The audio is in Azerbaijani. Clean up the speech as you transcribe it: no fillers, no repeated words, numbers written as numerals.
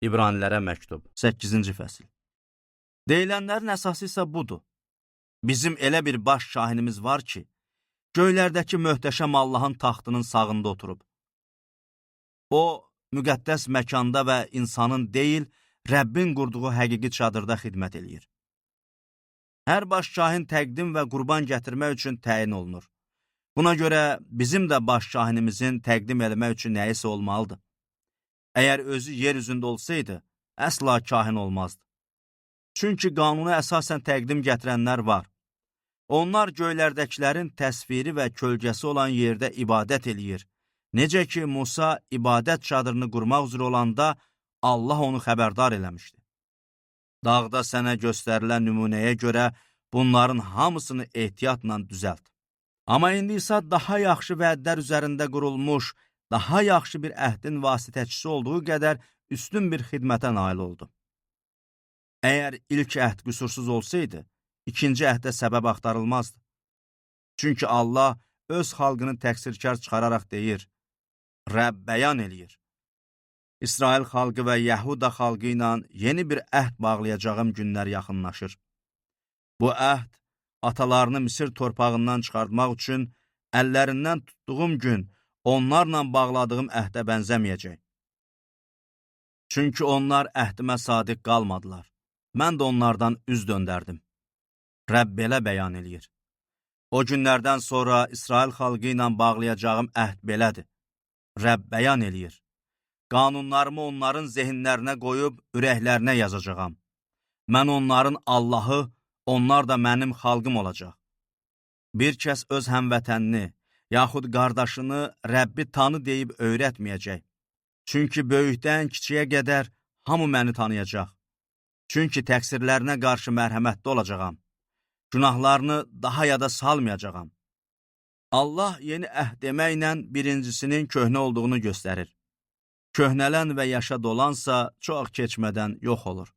İbranilərə məktub, 8-ci fəsil. Deyilənlərin əsası isə budur. Bizim elə bir baş kahinimiz var ki, göylərdəki möhtəşəm Allahın taxtının sağında oturub. O, müqəddəs məkanda və insanın deyil, Rəbbin qurduğu həqiqi çadırda xidmət eləyir. Hər baş kahin təqdim və qurban gətirmək üçün təyin olunur. Buna görə bizim də baş kahinimizin təqdim eləmək üçün nəyisə olmalıdır. Əgər özü yer üzündə olsaydı, əsla kahin olmazdı. Çünki qanuna əsasən təqdim gətirənlər var. Onlar göylərdəkilərin təsviri və kölgəsi olan yerdə ibadət eləyir. Necə ki, Musa ibadət çadırını qurmaq üzrə olanda Allah onu xəbərdar eləmişdi. Dağda sənə göstərilən nümunəyə görə bunların hamısını ehtiyatla düzəlt. Amma indi isə daha yaxşı vədlər üzərində qurulmuş, daha yaxşı bir əhdin vasitəçisi olduğu qədər üstün bir xidmətə nail oldu. Əgər ilk əhd qüsursuz olsaydı, ikinci əhdə səbəb axtarılmazdı. Çünki Allah öz xalqını təqsirkar çıxararaq deyir, Rəbb bəyan eləyir. İsrail xalqı və Yəhuda xalqı ilə yeni bir əhd bağlayacağım günlər yaxınlaşır. Bu əhd atalarını Misir torpağından çıxartmaq üçün əllərindən tutduğum gün onlarla bağladığım əhdə bənzəməyəcək. Çünki onlar əhdimə sadiq qalmadılar. Mən də onlardan üz döndərdim. Rəbb belə bəyan eləyir. O günlərdən sonra İsrail xalqı ilə bağlayacağım əhd belədir. Rəbb bəyan eləyir. Qanunlarımı onların zehinlərinə qoyub ürəklərinə yazacağam. Mən onların Allahı, onlar da mənim xalqım olacaq. Bir kəs öz həmvətənini, yaxud qardaşını Rəbbi tanı deyib öyrətməyəcək. Çünki böyükdən kiçiyə qədər hamı məni tanıyacaq. Çünki təqsirlərinə qarşı mərhəmətli olacağam. Günahlarını daha yada salmayacağam. Allah yeni əhd deməklə birincisinin köhnə olduğunu göstərir. Köhnələn və yaşa dolansa çox keçmədən yox olur.